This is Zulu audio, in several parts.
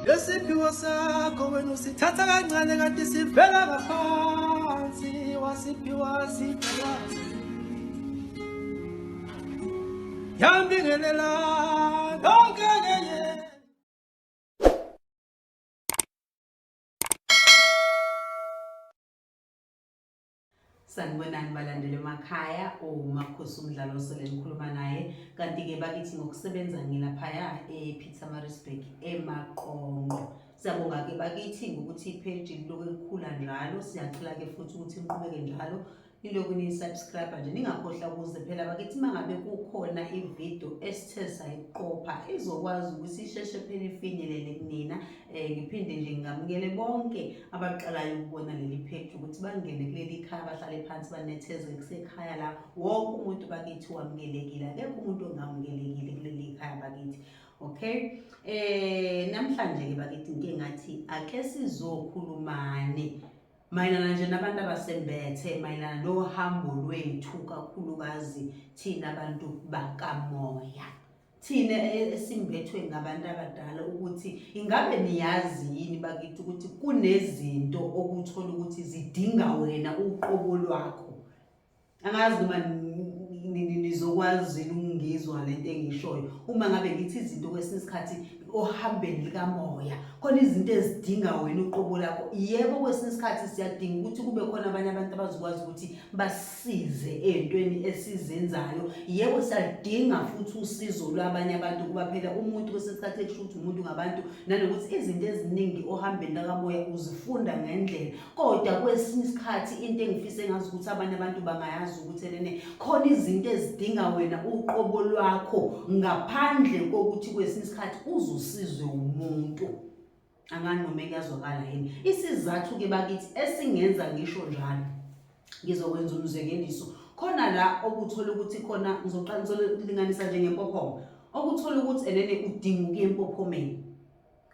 Lesiphiwo sakho wena usithatha kancane kanti sivela ngaphansi wasiphiwa sibhekazi yambingelela yonke kenye. Sanibonani balandeli emakhaya, uMakhosi umdlalo osele nikhuluma naye. Kanti-ke bakithi ngokusebenza ngilaphaya ePietermaritzburg eMaqonqo. Siyabonga-ke bakithi ngokuthi ipheji liloku likhula njalo, siyacela-ke futhi ukuthi niqhubeke njalo nilokhu niyi-subscribe nje ningakhohlwa ukuze phela bakithi uma ngabe kukhona ividiyo esithe sayiqopha izokwazi ukuthi isheshe phela ifinyelele kunina. Ngiphinde nje ngamukele bonke abaqalayo ukubona leli page ukuthi bangene kuleli khaya bahlale phansi banethezeke kusekhaya la wonke umuntu bakithi wamukelekile akekho umuntu ongamukelekile kuleli khaya bakithi. Okay, namhlanje ke bakithi ngike ngathi ake sizokhulumane mayelana nje nabantu abasembethe mayelana nohambo lwethu kakhulukazi thina abantu bakamoya. Thina esimbethwe ngabantu abadala ukuthi ingabe niyazi yini bakithi ukuthi kunezinto okuthola ukuthi zidinga wena uqobo lwakho. Angazi noma nizokwazi yini ukungizwa lento engishoyo uma ngabe ngithi izinto kwesinye isikhathi ohambeni likamoya khona izinto ezidinga wena uqobo lakho. Yebo, kwesinye isikhathi siyadinga ukuthi kube khona abanye abantu abazokwazi ukuthi basize ey'ntweni esizenzayo. Yebo, siyaludinga futhi usizo lwabanye abantu kuba phela umuntu kwesinye isikhathi ekusho ukuthi umuntu ngabantu, nanokuthi izinto eziningi ohambeni lakamoya uzifunda ngendlela. Kodwa kwesinye isikhathi into engifise ngazi ukuthi abanye abantu bangayazi ukuthi enene khona izinto ezidinga wena uqobo lwakho ngaphandle kokuthi kwesinye isikhathi uzusizwe umuntu. Angani noma kuyazwakala yini isizathu-ke bakithi esingenza ngisho njalo. Ngizokwenza umzekeliso khona la okuthola ukuthi khona ngizoqala ngizolinganisa nje ngempophoma okuthola ukuthi enene udinga ukuya empophomeni.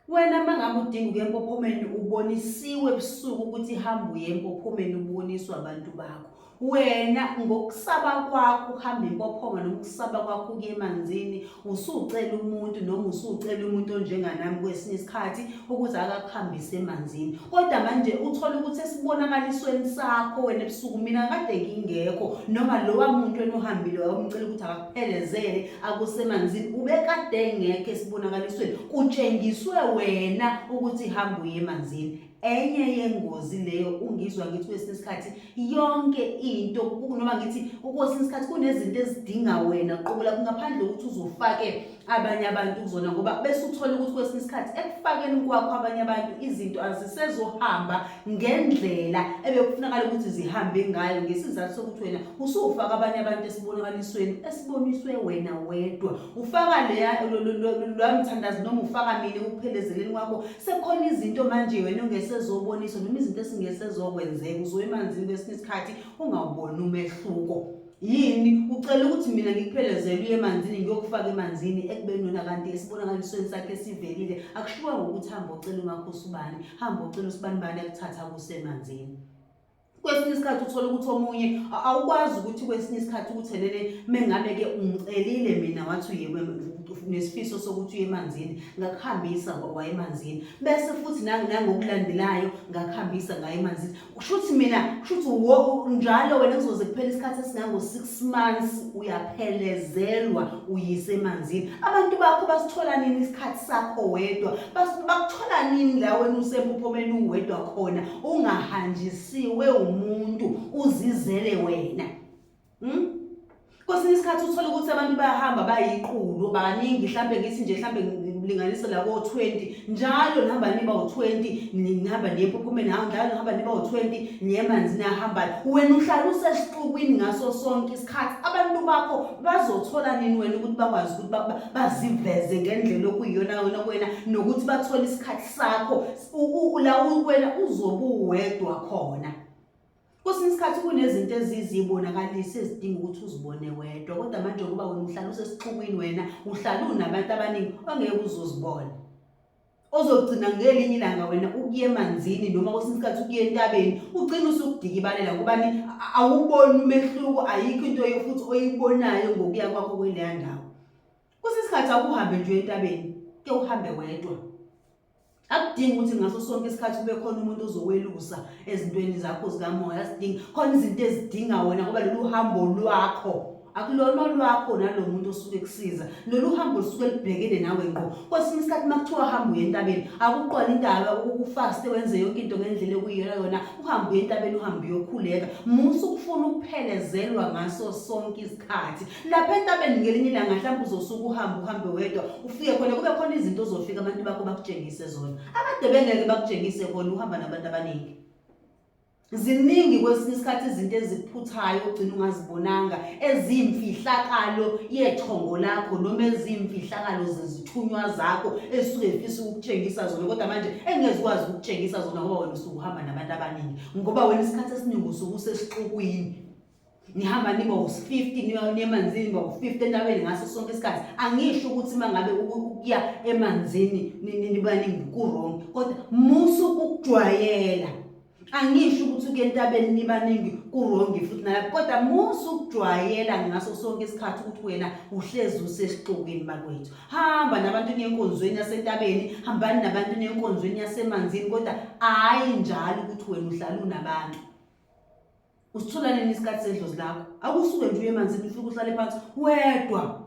Wena uma ngabe udinga ukuya empophomeni ubonisiwe ebusuku ukuthi hamba uye empophomeni uboniswa abantu bakho. Wena ngokusaba kwakho ukuhamba impophoma noma ukusaba kwakho ukuya emanzini usucela umuntu noma usucela umuntu onjenganami kwesinye isikhathi ukuthi akakuhambise emanzini. Kodwa manje uthola ukuthi esibonakalisweni sakho wena ebusuku mina kade ngingekho noma lowa muntu wena uhambile wayomcela ukuthi akakuphelezele akusemanzini ubekade engekho esibonakalisweni kutshengiswe wena ukuthi hamba uye emanzini. Enye yengozi leyo ungizwa ngithi kwesinye isikhathi yonke into noma ngithi kwesinye isikhathi kunezinto ezidinga wena qobo lakho ngaphandle kokuthi uzofake abanye abantu kuzona ngoba bese uthola ukuthi kwesinye isikhathi ekufakeni kwakho abanye abantu izinto azisezohamba ngendlela ebekufunakala ukuthi zihambe ngayo ngesizathu sokuthi wena usufaka abanye abantu esibonakalisweni esiboniswe wena wedwa ufaka leya loya mthandazo noma ufaka mina ekuphelezeleni kwakho. Sekukhona izinto manje wena ongesezoboniswa noma izinto esingesezokwenzeka uzoya emanzini kwesinye isikhathi ungawuboni umehluko. Yini ucela ukuthi mina ngikuphelezele uye emanzini ngiyokufaka emanzini ekubeni wena kanti esibonakalisweni sakhe esivelile akushiwo ngokuthi hamba ocela umakhosi ubani hamba ocela usibani bani akuthatha kusemanzini. Kwesinye isikhathi uthola ukuthi omunye awukwazi ukuthi kwesinye isikhathi ukuthi enene mengabe-ke ungicelile mina wathi uye nesifiso sokuthi uye emanzini ngakuhambisa waye emanzini bese futhi nangokulandelayo ngakuhambisa ngaye emanzini kusho ukuthi mina kusho ukuthi njalo wena kuzoze kuphela isikhathi esingango-six months uyaphelezelwa uyise emanzini. Abantu bakho basithola nini isikhathi sakho wedwa? Bakuthola nini la wena usempophomeni uwedwa khona ungahanjisiwe umuntu uzizele wena? Kwesinye isikhathi uthola ukuthi abantu bayahamba bayiqulu baningi mhlambe ngithi nje mhlambe ngilinganise la ko-20 njalo nihamba niba u-20 nihamba niye empophomeni njalo nihamba niba u-20 niye emanzini ahambayo wena uhlala usesixukwini ngaso sonke isikhathi. Abantu bakho bazothola nini wena ukuthi bakwazi ukuthi baziveze ngendlela okuyiyona wena kuwena nokuthi bathole isikhathi sakho la wena uzobe uwedwa khona. Kwesinye isikhathi kunezinto ezizibonakalisa ezidinga ukuthi uzibone wedwa kodwa manje ngoba wena uhlala usesixukwini wena uhlala unabantu abaningi ongeke uzozibona. Ozogcina ngelinye ilanga wena ukuya emanzini noma kwesinye isikhathi ukuya entabeni ugcine usukudikibalela ngobani awuboni umehluko ayikho into futhi oyibonayo ngokuya kwakho kweleya ndawo. Kwesinye isikhathi akuhambe nje entabeni ke uhambe wedwa. Akudingi ukuthi ngaso sonke isikhathi kube khona umuntu ozokwelusa ezintweni zakho zikamoya. Asidingi khona izinto ezidinga wena ngoba lolu hambo lwakho akulona olwakho nalo muntu osuke kusiza. Lolu hambo lusuke lubhekene nawe ngqo. Kwesinye isikhathi uma kuthiwa hamba uye entabeni, akuqwala intaba ukufaste wenze yonke into ngendlela ekuyiyona yona, uhambe uye entabeni uhambe uyokhuleka. Musa ukufuna ukuphelezelwa ngaso sonke isikhathi. Lapha entabeni ngelinye ilanga mhlawumbe uzosuka uhambe uhambe wedwa ufike khona kube khona izinto ozofika abantu bakho bakutshengise zona akade bengeke bakutshengise khona uhamba nabantu abaningi. Ziningi kwesinye isikhathi izinto ezikuphuthayo ogcina ungazibonanga eziyimfihlakalo yethongo lakho noma eziyimfihlakalo zezithunywa zakho ezisuke zifisa ukukutshengisa zona kodwa manje engezikwazi ukukutshengisa zona ngoba wena usuke uhamba nabantu abaningi ngoba wena isikhathi esiningi usuke usesixukwini. Nihamba niba u-50 niya emanzini niba u-50 entabeni ngaso sonke isikhathi. Angisho ukuthi uma ngabe ukuya emanzini nibaningi ku-wrong, kodwa musa ukukujwayela. Angisho ukuthi ukuya entabeni nibaningi ku-wrong futhi nalapho, kodwa musa ukujwayela ngaso sonke isikhathi ukuthi wena uhlezi usesixukwini bakwethu. Hamba nabantu niye enkonzweni yasentabeni, hambani nabantu niye enkonzweni yasemanzini, kodwa hhayi njalo ukuthi wena uhlala unabantu. Usithola nini isikhathi sedlozi lakho? Akusuke nje uye emanzini ufike uhlale phansi wedwa.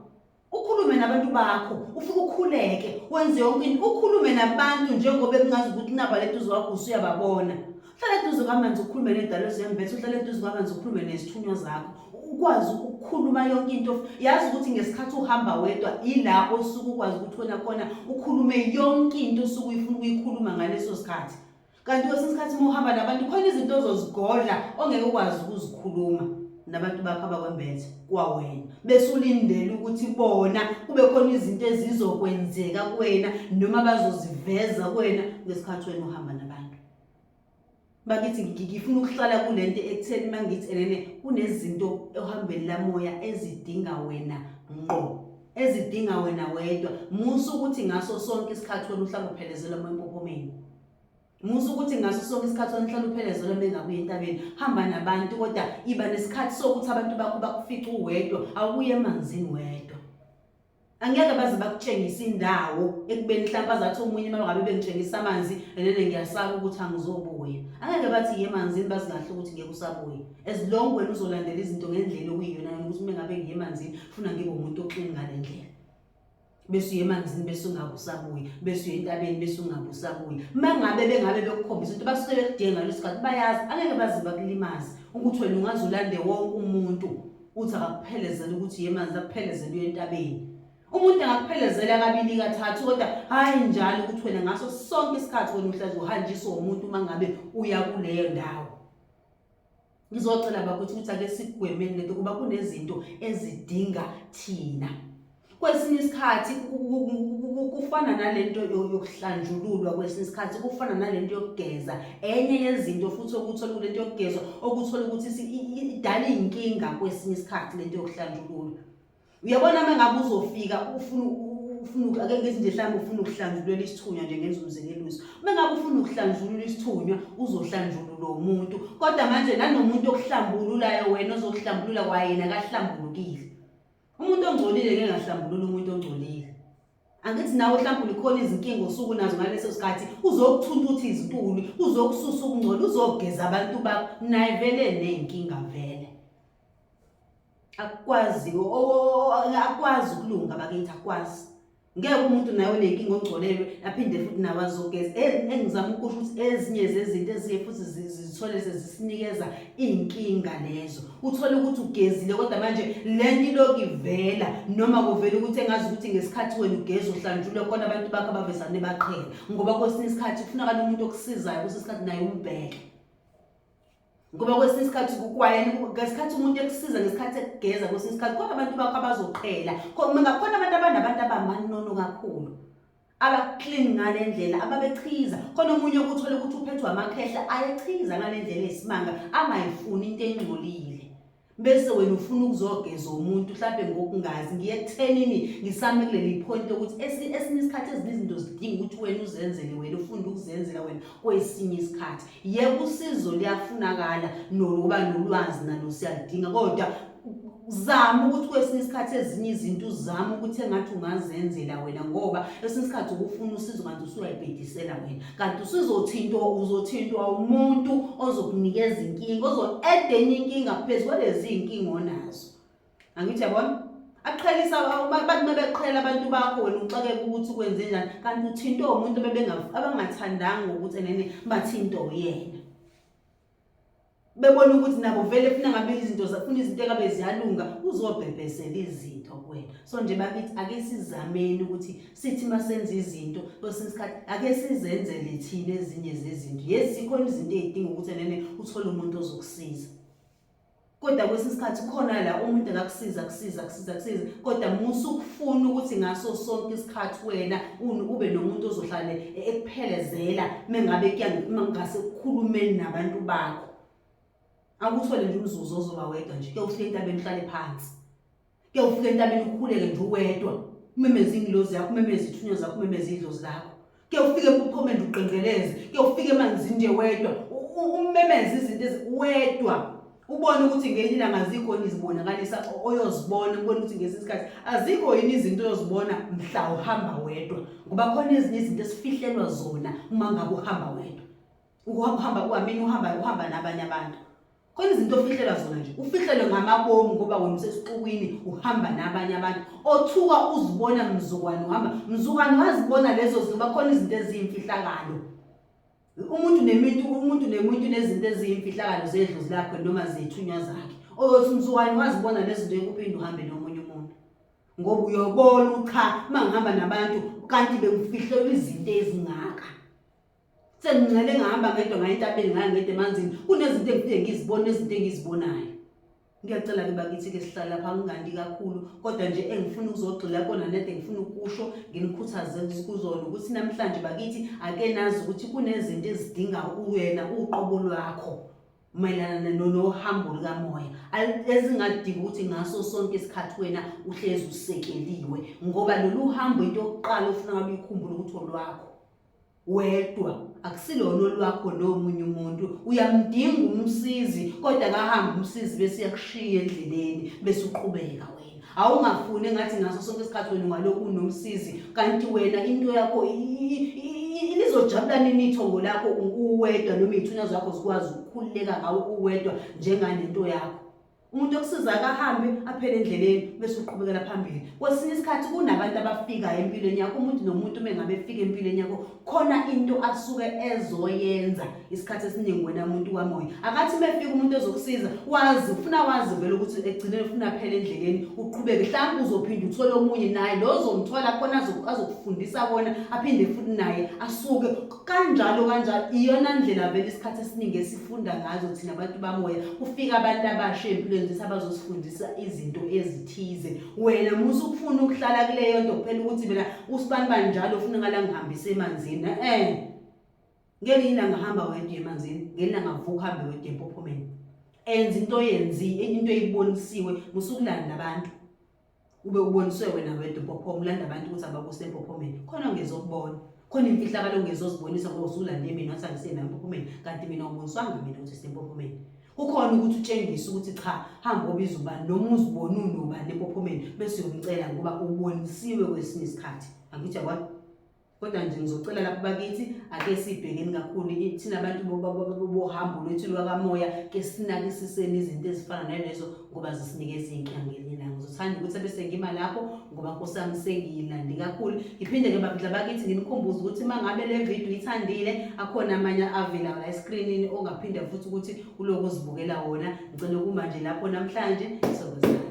Ukhulume nabantu bakho, ufike ukhuleke, wenze yonke into, ukhulume nabantu njengoba bekungazi ukuthi naba leduze kwakho usuyababona. Uhlale eduze kwamanzi ukhulume nedalo ezembethe, uhlale eduze kwamanzi ukhulume nezithunywa zakho. Ukwazi ukukhuluma yonke into. Yazi ukuthi ngesikhathi uhamba wedwa ila osuke ukwazi ukuthi wena khona ukhulume yonke into osuke uyifuna ukuyikhuluma ngaleso sikhathi. Kanti kwesinye isikhathi uma uhamba nabantu khona izinto ozozigodla ongeke ukwazi ukuzikhuluma nabantu bakho abakwembethe kwawena, bese ulindele ukuthi bona kube khona izinto ezizokwenzeka kuwena noma bazoziveza kuwena ngesikhathi wena uhamba nabantu. Bakithi ngifuna ukuhlala kule nto ekutheni uma ngithi enene kunezinto ohambweni lamoya ezidinga wena ngqo, ezidinga wena wedwa. Musa ukuthi ngaso sonke isikhathi wena uhlale uphelezelwa uma empophomeni. Musa ukuthi ngaso sonke isikhathi wena uhlale uphelezelwa uma engabuya entabeni. Hamba nabantu kodwa iba nesikhathi sokuthi abantu bakho bakufice uwedwa, awuye emanzini wedwa. Angeke baze bakutshengise indawo ekubeni mhlawumbe azathi omunye uma ngabe bengitshengisa amanzi enene ngiyasaba ukuthi angizobuya. Angeke bathi iye emanzini bazi kahle ukuthi ngeke usabuya. As long wena uzolandela izinto ngendlela okuyiyona yona ukuthi uma ngabe ngiye emanzini funa ngibe umuntu oklini ngale ndlela. Bese uye emanzini bese ungabe usabuya, bese uye entabeni bese ungabe usabuya. Uma ngabe bengabe bekukhombisa ukuthi basuke bekudinga ngaleso sikhathi bayazi angeke baze bakulimaze ukuthi wena ungaze ulande wonke umuntu uthi akakuphelezele ukuthi uye emanzini akuphelezele uye entabeni. Umuntu angakuphelezela kabili kathathu kodwa hhayi njalo ukuthi wena ngaso sonke isikhathi wena uhlezi uhanjiswa umuntu uma ngabe uya kuleyo ndawo. Ngizocela bakuthi ukuthi ake sigwemeni lento kuba kunezinto ezidinga thina. Kwesinye isikhathi kufana nalento yokuhlanjululwa, kwesinye isikhathi kufana nalento yokugeza. Enye yezinto futhi okuthola kulento yokugezwa okuthola ukuthi idala iy'nkinga kwesinye isikhathi lento yokuhlanjululwa. Uyabona uma ngabe uzofika ufuna ufuna ake ngithi nje mhlawumbe ufuna ukuhlanjulula isithunywa nje ngenza umzekeliso. Uma ngabe ufuna ukuhlanjulula isithunywa uzohlanjulula umuntu, kodwa manje nanomuntu okuhlambululayo wena ozokuhlambulula kwayena akahlambulukile. Umuntu ongcolile ngeke ahlambulule umuntu ongcolile. Angithi nawe mhlawumbe likhona izinkinga osuke unazo ngaleso sikhathi, uzokuthunta izintuli, uzokususa ukungcola, uzogeza abantu bakho, naye vele ney'nkinga vele. Akukwazi, akukwazi ukulunga bakithi, akukwazi. Ngeke umuntu naye onenkinga ongcolelwe aphinde futhi nawe azogeza. Engizama ukusho ukuthi ezinye zezinto eziye futhi zithole sezisinikeza iy'nkinga lezo. Uthole ukuthi ugezile kodwa manje le nto ilokhu ivela noma kuvela ukuthi engazi ukuthi ngesikhathi wena ugeza uhlanjulwe khona abantu bakho abavezane baqhele. Ngoba kwesinye isikhathi kufunakala umuntu okusizayo kwesinye isikhathi naye umbheke. Ngoba kwesinye isikhathi kukwayena ngesikhathi umuntu ekusiza ngesikhathi ekugeza kwesinye isikhathi khona abantu bakho abazoqhela. Khona abantu abanabantu abamanono kakhulu. Aba-clean ngale ndlela ababechiza. Khona omunye okuthole ukuthi uphethwe amakhehla ayechiza ngale ndlela eyisimanga angayifuni into engcolile. Bese wena ufuna ukuzogeza umuntu mhlampe ngokungazi. Ngiye ekuthenini ngisame kuleli point lokuthi esinye isikhathi ezinye izinto zidinga ukuthi wena uzenzele wena ufunde ukuzenzela wena kwesinye isikhathi. Yebo usizo liyafunakala nokuba nolwazi nalo siyaludinga kodwa Zama ukuthi kwesinye isikhathi ezinye izinto uzame ukuthi engathi ungazenzela wena ngoba esinye isikhathi ukufuna usizo kanti usuyayibhedisela wena kanti usuzothintwa uzothintwa umuntu ozokunikeza inkinga ozo-eda enye inkinga phezu kwalezi iy'nkinga onazo. Angithi yabona? Aqhelisa bathi mebeqhela abantu bakho wena uxakeka ukuthi kwenze njani kanti uthintwe umuntu abangathandanga ukuthi enene bathintwe uyena. Bebona ukuthi nabo vele funa ngabe izinto zafuna izinto ekabe ziyalunga uzobhebhezela izinto kuwena. So nje bakithi ake sizameni ukuthi sithi masenza izinto kwesinye isikhathi ake sizenzele thina ezinye zezinto. Yes, zikhona izinto ey'dinga ukuthi enene uthole umuntu ozokusiza. Kodwa kwesinye isikhathi khona la umuntu engakusiza kusiza kusiza kusiza kodwa musa ukufuna ukuthi ngaso sonke isikhathi wena ube nomuntu ozohlale ekuphelezela mengabe ngase kukhulumeni nabantu bakho. Akuthole nje umzuzu ozoba wedwa nje kuyofika entabeni uhlale phansi. Kuyofika entabeni ukhuleke nje uwedwa. Umemeze ingilozi yakho, umemeze ithunywa zakho, umemeze idlozi lakho. Kuyofika empophomeni uqenqeleze, kuyofika emanzini nje wedwa, umemeze izinto wedwa. Ubone ukuthi ngelinye ilanga azikho yini izibonakalisa oyozibona, ubone ukuthi ngesinye isikhathi azikho yini izinto oyozibona mhla uhamba wedwa. Ngoba khona ezinye izinto esifihlelwa zona uma ngabe uhamba wedwa. Ukuhamba kwamini uhamba uhamba nabanye abantu. Khona izinto ofihlelwa zona nje, ufihlelwe ngamabomu ngoba wena usesixukwini uhamba nabanye abantu. Othuka uzibona mzukwane uhamba, mzukwane wazibona lezo zinto bakhona izinto eziyimfihlakalo. Umuntu nemintu, umuntu nemuntu nezinto eziyimfihlakalo zedlozi lakhe noma zithunywa zakhe. Oyothi mzukwane wazibona lezi zinto ekuphinde uhambe nomunye umuntu. Ngoba uyobona cha mangihamba nabantu kanti bengifihlelwa izinto ezingaka. Sengincele ngahamba ngedwa ngaya entabeni ngaya ngedwa emanzini. Kunezinto engifike ngizibone nezinto engizibonayo. Ngiyacela-ke bakithi ke sihlala lapha ngingandi kakhulu kodwa nje engifuna ukuzogxila kona nede ngifuna ukusho nginikhuthaze kuzona ukuthi namhlanje bakithi ake nazi ukuthi kunezinto ezidinga wena uqobo lwakho mayelana nohambo lukamoya ezingadingi ukuthi ngaso sonke isikhathi wena uhlezi usekeliwe ngoba lolu hambo into yokuqala ofuna ngabe uyikhumbule ukuthi olwakho wedwa akusilona olwakho nomunye umuntu uyamdinga umsizi kodwa akahambe umsizi bese uyakushiya endleleni bese uqhubeka wena awungafuni engathi ngaso sonke isikhathi wena ungalokhu unomsizi kanti wena into yakho lizojabula nini ithongo lakho uwedwa noma iy'thunya zakho zikwazi ukukhululeka ngawe uwedwa njenganento yakho Umuntu okusiza akahambe aphele endleleni bese uqhubekela phambili. Kwesinye isikhathi kunabantu abafikayo empilweni yakho, umuntu nomuntu uma engabe efika empilweni yakho khona into asuke ezoyenza isikhathi esiningi wena muntu kamoya. Akathi uma efika umuntu ezokusiza wazi ufuna wazi vele ukuthi ekugcineni ufuna aphele endleleni uqhubeke. Mhlawumbe uzophinde uthole omunye naye lo ozomthola khona azokufundisa kona aphinde futhi naye asuke Kanjalo kanjalo iyona ndlela vele isikhathi esiningi esifunda ngazo thina abantu bamoya. Kufika abantu abasha ey'mpilweni zethu abazosifundisa izinto ezithize. Wena musa ukufuna ukuhlala kuleyo nto kuphela ukuthi mina usibani bani njalo ufuna ngala ngihambise emanzini. Eh. Ngelinye ilanga hamba wedwa emanzini, ngelinye ilanga vuka uhambe wedwa empophomeni. Enza into oyenzi, into oyibonisiwe, musa ukulanda abantu. Ube uboniswe wena wedwa empophoma, ulanda abantu ukuthi abakuse empophomeni. Khona ongezokubona. Khona imfihlakalo ongezozibonisa ngoba usulande mina wathi angisena empophomeni kanti mina uboniswanga mina ukuthi sempophomeni. Kukhona ukuthi utshengise ukuthi cha hamba obiza ubani noma uzibone unobani empophomeni bese uyomcela ngoba ubonisiwe kwesinye isikhathi. Angithi yabona? Kodwa nje ngizocela lapho bakithi ake sibhekeni kakhulu thina abantu bohambo lwethu lwakamoya ke sinakisiseni izinto ezifana nalezo ngoba zisinikeza iy'nkinga ngelinye ilanga. Ngizothanda ukuthi ebese ngima lapho ngoba nkosi yami sengiyilande kakhulu. Ngiphinde-ke bandla bakithi nginikhumbuze ukuthi uma ngabe le video uyithandile akhona amanye avela la eskrinini ongaphinde futhi ukuthi uloku uzibukela wona. Ngicela ukuma nje lapho namhlanje. Thokozani.